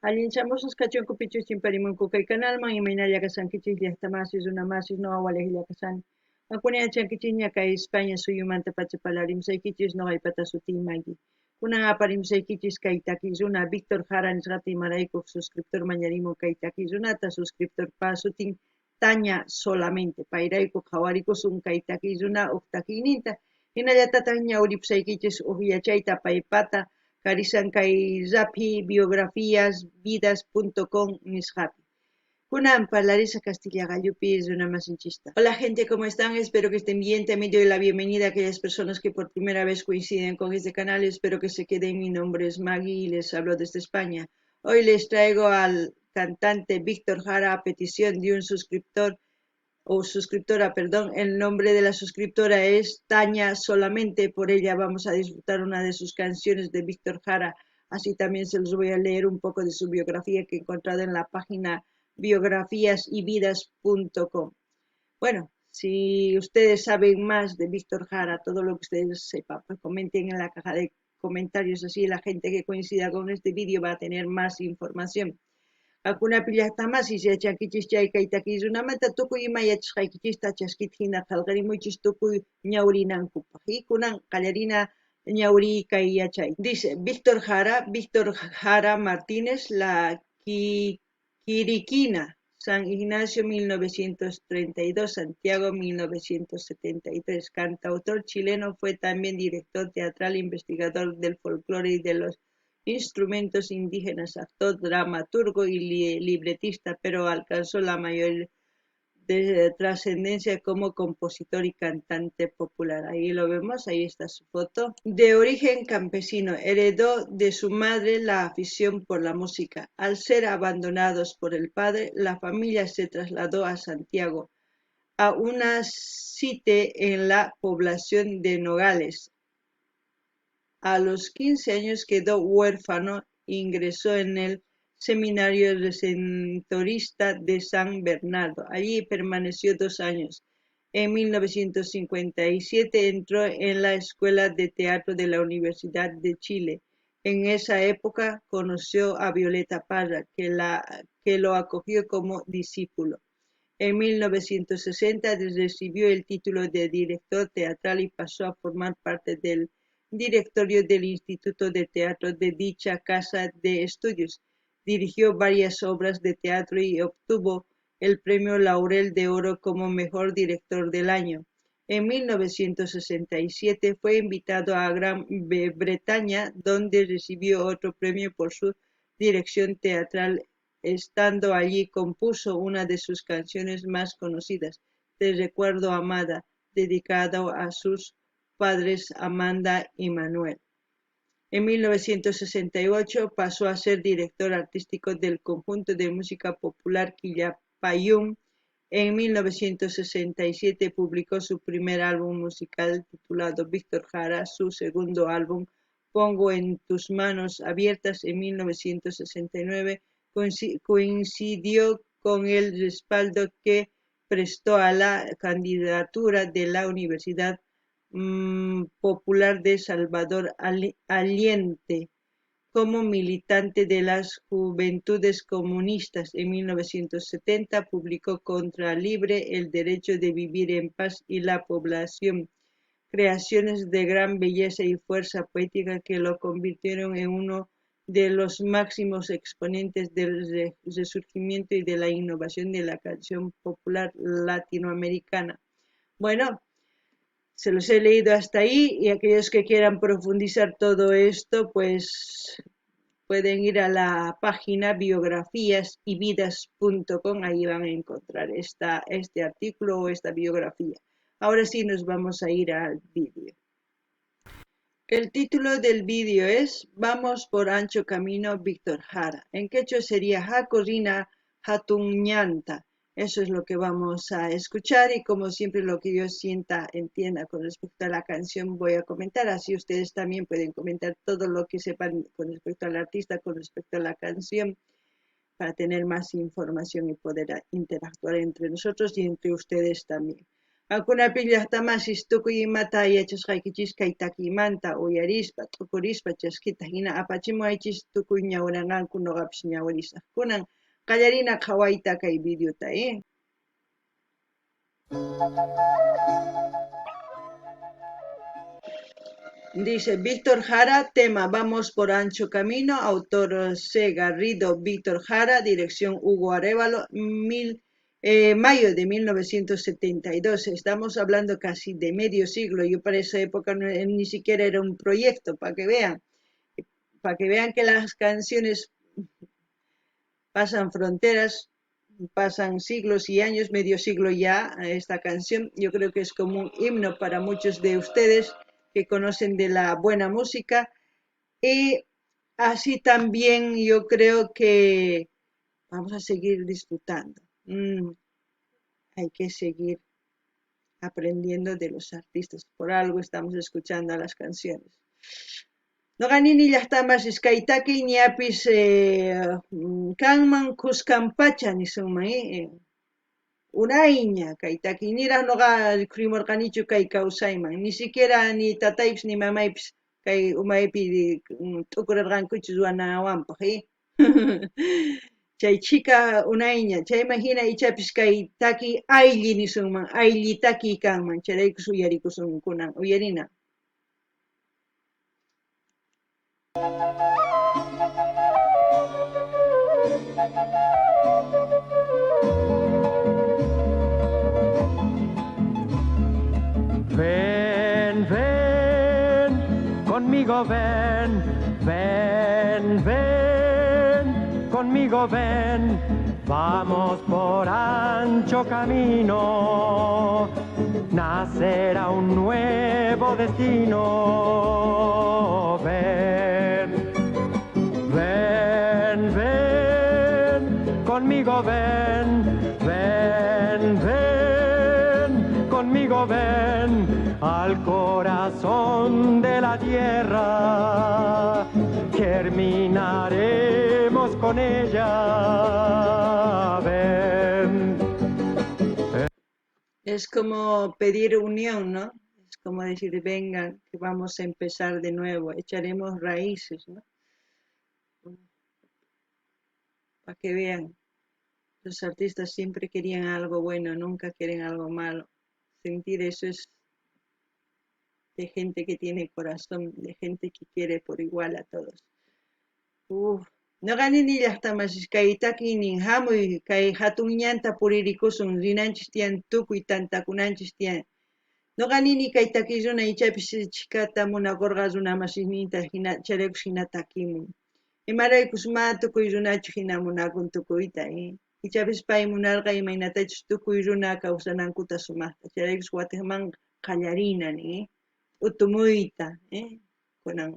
Allinchamusqas kachunku pichus chimparimunku kay kanalman, imaynalla kashankichis llaqtamasis, runamasis, noqa walejlla kashani. Qankuna yachankichisña kay España suyumantapacha parlarimusaykichis, noqaypata sutiy Maggie. Kunan aparimusaykichis kay takiy runa Víctor Jara nisqata, imarayku suscriptor mañarimun kay takiy runata, suscriptorpa sutin Taña Solamente. Payrayku qhawarikusun kay takiy runa uj takiyninta, hinallatataj ñawripusaykichis uj yachayta paypata karishan kay raphi biografiasvidas.com nisqapi. Kunan parlarisa Castilla qallupi runamasinchista. Hola, gente, ¿cómo están? Espero que estén bien. También doy la bienvenida a aquellas personas que por primera vez coinciden con este canal. Espero que se queden. Mi nombre es Maggie y les hablo desde España. Hoy les traigo al cantante Víctor Jara a petición de un suscriptor o suscriptora, perdón, el nombre de la suscriptora es Taña Solamente. Por ella vamos a disfrutar una de sus canciones de Víctor Jara. Así también se los voy a leer un poco de su biografía que he encontrado en la página biografiasyvidas.com. Bueno, si ustedes saben más de Víctor Jara, todo lo que ustedes sepan, pues comenten en la caja de comentarios, así la gente que coincida con este vídeo va a tener más información. Qankunapi llaqtamasis yachankichis chay kay takiy runamanta tukuy ima yachasqaykichista chaskita hina qhelqarimuychis tukuy ñawrinankupaq. Y kunan qallarina ñawriy kay yachay. Dice Víctor Jara, Víctor Jara Martínez, La Quiriquina, San Ignacio 1932, Santiago 1973. Cantautor chileno, fue también director teatral, investigador del folclore y de los instrumentos indígenas, actor, dramaturgo y libretista, pero alcanzó la mayor trascendencia como compositor y cantante popular. Ahí lo vemos, ahí está su foto. De origen campesino, heredó de su madre la afición por la música. Al ser abandonados por el padre, la familia se trasladó a Santiago, a una site en la población de Nogales. A los 15 años quedó huérfano e ingresó en el Seminario Redentorista de San Bernardo. Allí permaneció 2 años. En 1957 entró en la Escuela de Teatro de la Universidad de Chile. En esa época conoció a Violeta Parra, que lo acogió como discípulo. En 1960 recibió el título de director teatral y pasó a formar parte del directorio del Instituto de Teatro de dicha casa de estudios. Dirigió varias obras de teatro y obtuvo el premio Laurel de Oro como mejor director del año. En 1967 fue invitado a Gran Bretaña, donde recibió otro premio por su dirección teatral. Estando allí compuso una de sus canciones más conocidas, Te recuerdo Amada, dedicado a sus padres Amanda y Manuel. En 1968 pasó a ser director artístico del conjunto de música popular Quillapayún. En 1967 publicó su primer álbum musical titulado Víctor Jara. Su segundo álbum, Pongo en tus manos abiertas, en 1969 coincidió con el respaldo que prestó a la candidatura de la Universidad Popular de Salvador Allende como militante de las Juventudes Comunistas. En 1970 publicó Contra Libre, el derecho de vivir en paz y la población, creaciones de gran belleza y fuerza poética que lo convirtieron en uno de los máximos exponentes del resurgimiento y de la innovación de la canción popular latinoamericana. Bueno, se los he leído hasta ahí y aquellos que quieran profundizar todo esto, pues pueden ir a la página biografiasyvidas.com, ahí van a encontrar este artículo o esta biografía. Ahora sí nos vamos a ir al vídeo. El título del vídeo es Vamos por ancho camino, Víctor Jara. En quechua sería Haku rina hatun ñanta. Eso es lo que vamos a escuchar y, como siempre, lo que yo sienta, entienda con respecto a la canción voy a comentar. Así ustedes también pueden comentar todo lo que sepan con respecto al artista, con respecto a la canción, para tener más información y poder interactuar entre nosotros y entre ustedes también. Qankunapi llajtamasis tukuy imata yachasqaykichis kay takiymanta uyarispa, t'ukurispa chaskita hina apachimuwaychis tukuy ñawiranqanku noqapis ñawirisaj. Kunan qallarina qhawayta kay videota, eh? Dice Víctor Jara, tema Vamos por ancho camino, autor C. Garrido, Víctor Jara, dirección Hugo Arévalo, mayo de 1972. Estamos hablando casi de medio siglo. Yo para esa época ni siquiera era un proyecto, para que vean que las canciones pasan fronteras, pasan siglos y años, medio siglo ya esta canción. Yo creo que es como un himno para muchos de ustedes que conocen de la buena música. Y así también yo creo que vamos a seguir disfrutando. Hay que seguir aprendiendo de los artistas. Por algo estamos escuchando a las canciones. Noqa nini llajtamasis kay takiy ñapis kanman khuskan pacha nisunman, unayña kay takiy niraj noqa rikhurimurqanichu kay kawsayman, ni siquiera ni tataypis ni mamaypis kay umaypi t'ukurarqankuchu ruwanawanpaj, Chay chhika unayña, chayman hina ichapis kay takiy aylli nisunman, aylli takiy kanman, chayraykus uyarikusun kunan, uyarina. Ven, ven, conmigo ven, ven, ven, conmigo ven, vamos por ancho camino, nacerá un nuevo destino. Ven, ven, ven, conmigo ven, ven, ven, conmigo ven, al corazón de la tierra, germinaremos con ella. Ven. Es como pedir unión, ¿no? Es como decir, vengan, que vamos a empezar de nuevo, echaremos raíces, ¿no? Para que vean, los artistas siempre querían algo bueno, nunca quieren algo malo. Sentir eso es de gente que tiene corazón, de gente que quiere por igual a todos. Uf. Noqa nini llajtamasis kay takiynin hamuy, kay hatun ñanta puririkusun, rinanchis tiyan tukuy tantakunanchis tiyan. Noqa nini kay takiy runa ichapis chhikata munakurqa runa masisninta hina chayraykus hina takimun. Imaraykus ma tukuy runachu hina munakun tukuyta, Ichapis pay munarqa imaynatachus tukuy runa kawsanankuta sumaqta, chayraykus watiqman qallarina nin, Utumuyta, kunan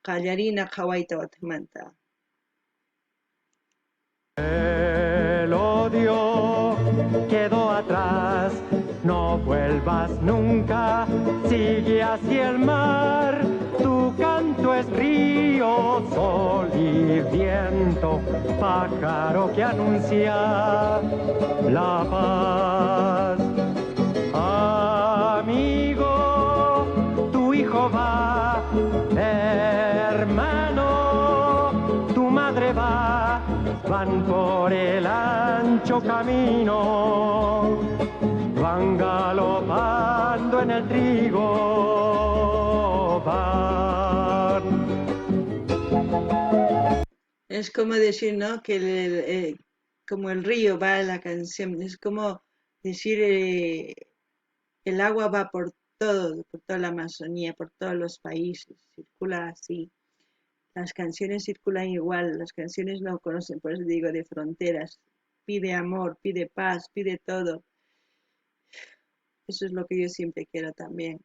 qallarina qhawayta watiqmanta. El odio quedó atrás, no vuelvas nunca, sigue hacia el mar, tu canto es río, sol y viento, pájaro que anuncia la paz. Amigo, tu hijo va, hermano, tu madre va, van por el ancho camino, van galopando en el trigo, van. Es como decir, ¿no? Que como el río va en la canción, es como decir, el agua va por todo, por toda la Amazonía, por todos los países, circula así. Las canciones circulan igual, las canciones no conocen, por eso digo, de fronteras. Pide amor, pide paz, pide todo. Eso es lo que yo siempre quiero también.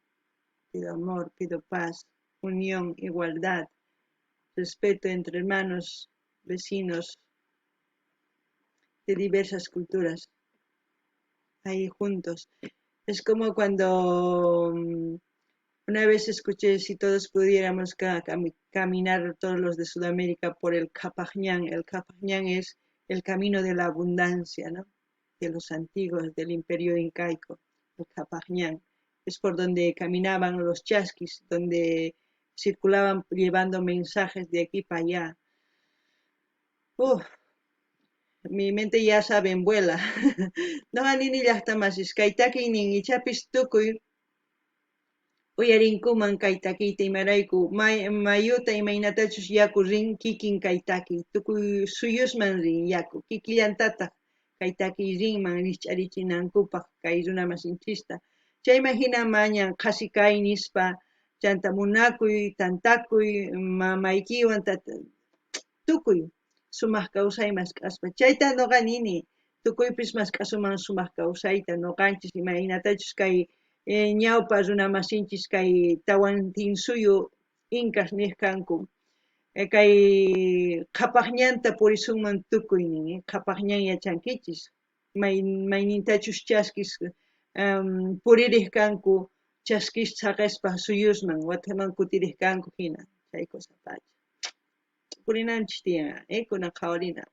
Pido amor, pido paz, unión, igualdad, respeto entre hermanos, vecinos de diversas culturas, ahí juntos. Es como cuando una vez escuché si todos pudiéramos caminar, todos los de Sudamérica, por el Qhapaq Ñan. El Qhapaq Ñan es el camino de la abundancia, ¿no? De los antiguos, del imperio incaico. El Qhapaq Ñan. Es por donde caminaban los chasquis, donde circulaban llevando mensajes de aquí para allá. Uf, mi mente ya saben, vuela. Noqa nini llaqtamasis, kay takiynin ichapis tukuy uyarinkuman kay takiyta imarayku mayuta imaynatachus yaku rin kikin kay takiy, tukuy suyusman rin yaku, kikillantataq kay takiy rinman rikch'arichinankupaq kay runamasinchista. Chayman hina mañan qhasi kay nispa, chanta munakuy, tantakuy, mamaykiwan, tukuy sumaq kawsay mask'aspa. Chayta noqa nini, tukuypis mask'asuman sumaq kawsayta, noqanchis imaynatachus kay ñawpa runamasinchis kay Tawantinsuyu incas niq kanku. Kay qhapaq ñanta purisunman tukuy nin, qhapaq ñan yachankichis, maynintachus chaskis puririq kanku, chaskis saqespa suyusman, wataman kutiriq kanku hina, chay cosa pacha. Purinanchis tiyan, kunan qhawarina.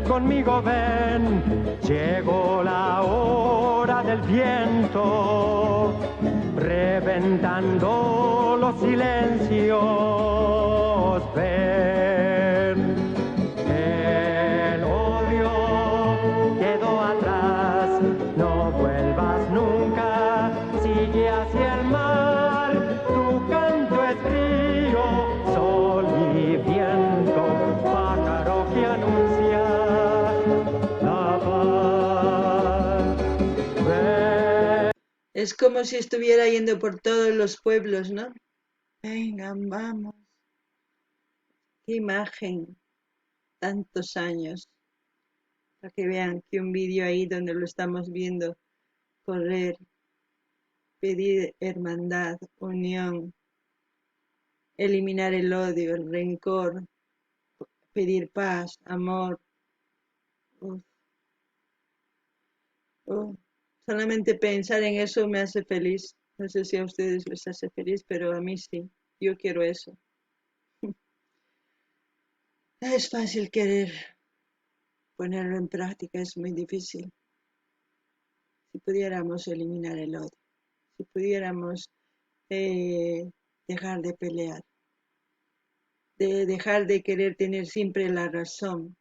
Conmigo ven, llegó la hora del viento, reventando los silencios. Ven, el odio quedó atrás, no vuelvas nunca, sigue hacia el mar, tu canto es frío, sol y viento, pájaro que anuncia la paz. Ven. Es como si estuviera yendo por todos los pueblos, ¿no? Vengan, vamos. Qué imagen. Tantos años. Para que vean que un vídeo ahí donde lo estamos viendo correr, pedir hermandad, unión, eliminar el odio, el rencor, pedir paz, amor. Uf. Uf. Solamente pensar en eso me hace feliz. No sé si a ustedes les hace feliz, pero a mí sí. Yo quiero eso. Es fácil querer. Ponerlo en práctica es muy difícil. Si pudiéramos eliminar el odio, si pudiéramos dejar de pelear, de dejar de querer tener siempre la razón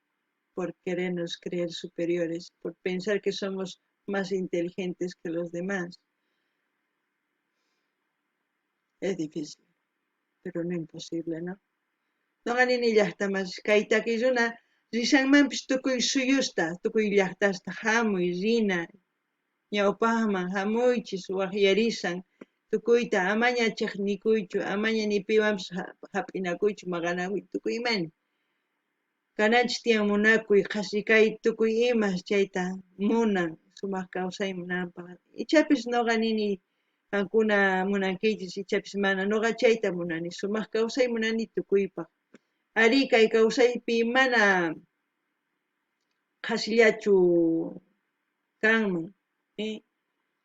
por querernos creer superiores, por pensar que somos más inteligentes que los demás. Es difícil, pero no imposible, ¿no? Noqa nini llaqtamas kay takiy runa rishanmanpis tukuy suyusta, tukuy llaqtasta hamuy, rina, ñawpaqman hamuychis, waqyarisan, tukuyta amaña chiqnikuychu, amaña ni piwanpis hap'inakuychu, maqanakuy, tukuy imani. Kananchis tiyan munakuy, qhasi kay tukuy imas chayta munan, sumaq kawsay munanpaq. Ichapis noqa nini qankuna munankichis, ichapis mana, noqa chayta munani, sumaq kawsay munani tukuypaq. Ari kay kawsaypi mana qhasillachu kanman,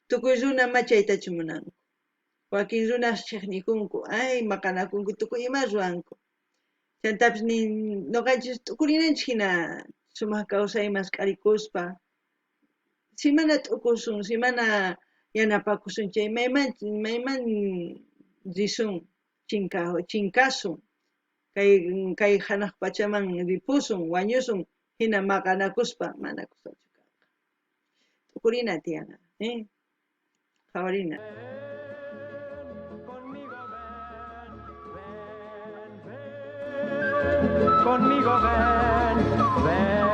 Tukuy runa ma chaytachu munanku. Wakin runas chiqnikunku, ay maqanakunku, tukuy ima ruwanku. Chantapis nin noqanchis t'ukurinanchis hina sumaq kawsay mask'arikuspa. Si mana t'ukusun, si mana yanapakusun chay mayman risun, chinkasun. Kay hanaq pachaman ripusun, wañusun, hina maqanakuspa mana kusachu kanqa. T'ukurina tiyana, Qhawarina. Conmigo ven, ven,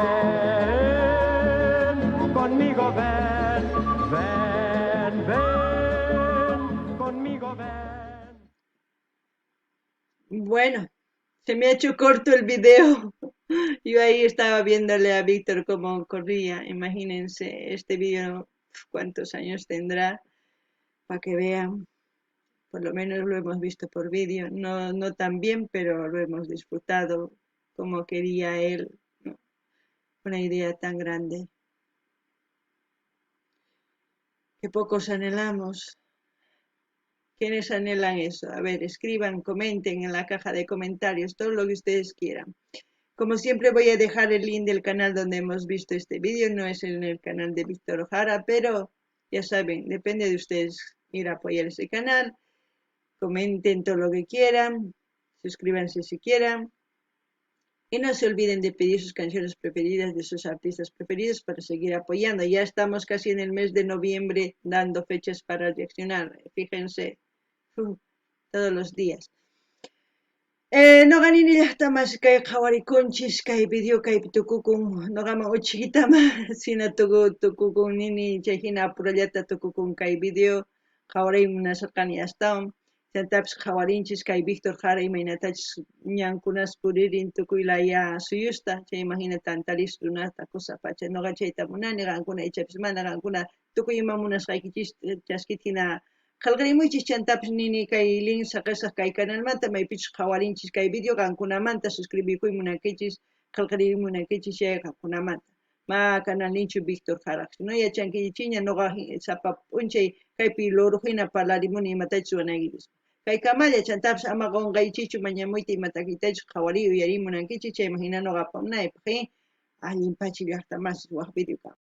conmigo ven, ven, ven, conmigo ven. Bueno, se me ha hecho corto el video. Yo ahí estaba viéndole a Víctor cómo corría. Imagínense, este video, cuántos años tendrá, pa' que vean. Por lo menos lo hemos visto por vídeo. No, no tan bien, pero lo hemos disfrutado como quería él, ¿no? Una idea tan grande. Que pocos anhelamos. ¿Quiénes anhelan eso? A ver, escriban, comenten en la caja de comentarios todo lo que ustedes quieran. Como siempre voy a dejar el link del canal donde hemos visto este vídeo. No es en el canal de Víctor Jara, pero ya saben, depende de ustedes ir a apoyar ese canal. Comenten todo lo que quieran, suscríbanse si quieran. Y no se olviden de pedir sus canciones preferidas de sus artistas preferidos para seguir apoyando. Ya estamos casi en el mes de noviembre dando fechas para reaccionar. Fíjense, todos los días. Noqa nini llaqtamas kay qhawarikunchis kay video kaypi tukukun noqaman uchikitama sina tukukun nini chay hina apurallata tukukun kay video qhawaray munasqani astawan. Chantapis qhawarinchis kay Víctor Jara imaynatachus ñankunas puririn tukuy laya suyusta, chayman hina tantaris runata cosa pacha. Noqa chayta munani, qankuna ichapis mana, qankuna tukuy ima munasqaykichis chaskit hina qhelqarimuychis. Chantapis nini kay link saqesaq kay canalmanta maypichus qhawarinchis kay video qankunamanta suscribikuy munankichis, qhelqariy munankichis chay qankunamanta. Ma canalninchu Víctor Jara. No yachankichiña noqa sapa p'unchay kaypi loro hina parlarimuni imatachus ruwanaykichis. Kay kamalla chantapis ama qonqaychichu mañamuyta imatakitachus qhawariy uyariy munankichis chayman hina noqa apamunaypaq, allin pachi llaqta masis waj video kama.